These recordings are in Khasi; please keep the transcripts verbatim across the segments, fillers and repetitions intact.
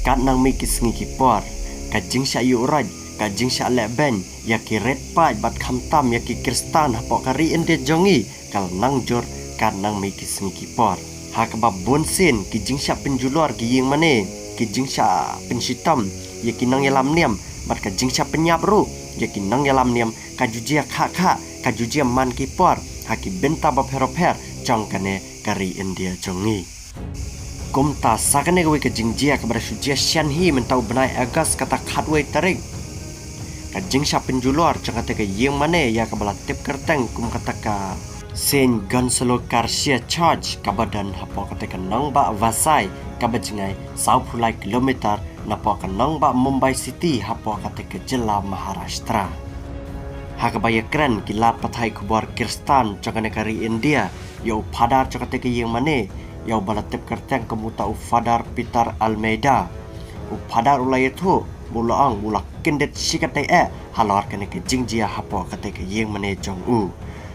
Katnang mih ki sngi ki por, ka jingshah ïuh roit, ka jingshah leh beiñ ïa ki rit paid bad khamtam ïa ki Khristan hapoh ka ri India jong ngi ka la nang jur katnang mih ki sngi ki por. Ha kaba bun sien ki jingshah pynjulor ki ïing mane, ki jingshah pynshitom ïa ki nongïalam niam bad ka jingshah pynïap ruh ïa ki nongïalam niam ka ju jia khah khah, ka ju jia man ki por ha ki bynta bapher bapher jong kane ka ri India jong ngi. Kumta sa kane kawei ka jingjia kaba da shu jia shen hi mynta u bnai August kata khatwei tarik, ka jingshah pynjulor jong kata ka ïing mane ïa kaba la tip kyrteng kum kata ka Saint Gonzalo Garcia Church kaba don hapoh kata ka nongbah Vasai, kaba jngai sawphew lai kilometer napoh ka nongbah Mumbai City hapoh kata ka jylla Maharashtra. Ha kaba ïakren ki lad pathai khubor Khristan jong kane ka ri India ïa u phadar jong kata ka ïing mane, ïa uba la tip kyrteng kum uta u Phadar Peter Almeida. U phadar u la ïathuh ba u la ong u la kyndit shikatdei eh halor kane ka jingjia hapoh kata ka ïing mane jong u.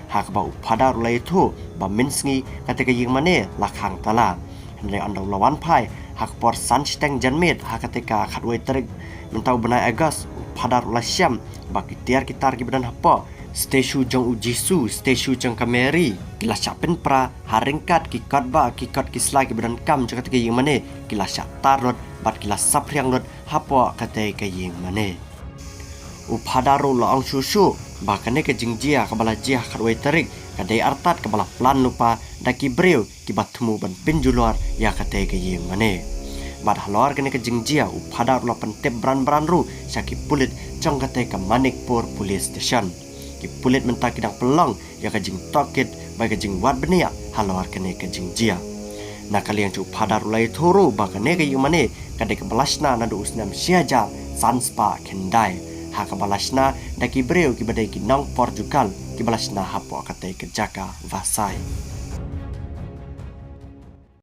Ha kaba u phadar u la ïathuh ba mynsngi kata ka ïing mane la khang tala. Hynrei ynda u la wan phai ha ka por san shiteng janmiet ha kata ka khatwei tarik mynta u bnai August, u phadar u la shem ba ki tiar ki tar kiba don hapoh statue jong u Jisu, statue jong ka Mary, ki la shah pynpra ha ryngkat ki kot bah, ki kot ki sla kiba donkam jong kata ka ïing mane, ki la shah tar lut bad ki la saphriang lut hapoh kata ka ïing mane. U phadar ruh u la ong shuh shuh ba kane ka jingjia kaba la jia ha khatwei tarik ka dei artat kaba la plan lypa da ki briew kiba thmu ban pynjulor ïa kata ka ïing mane. Bad halor kane ka jingjia u phadar u la pyntip bran bran ruh sha ki pulit jong kata ka Manikpur Police Station. Ki pulit mynta ki dang pynlong ïa ka jingtohkit bad ka jingwad bniah halor kane ka jingjia. Na ka liang jong u phadar u la ïathuh ruh ba kane ka ïing mane ka dei kaba la shna naduh u snem shi hajar san spah khyndai, ha kaba la shna da ki briew kiba dei ki nong Portugal kiba la shna hapoh kata ka jaka Vasai.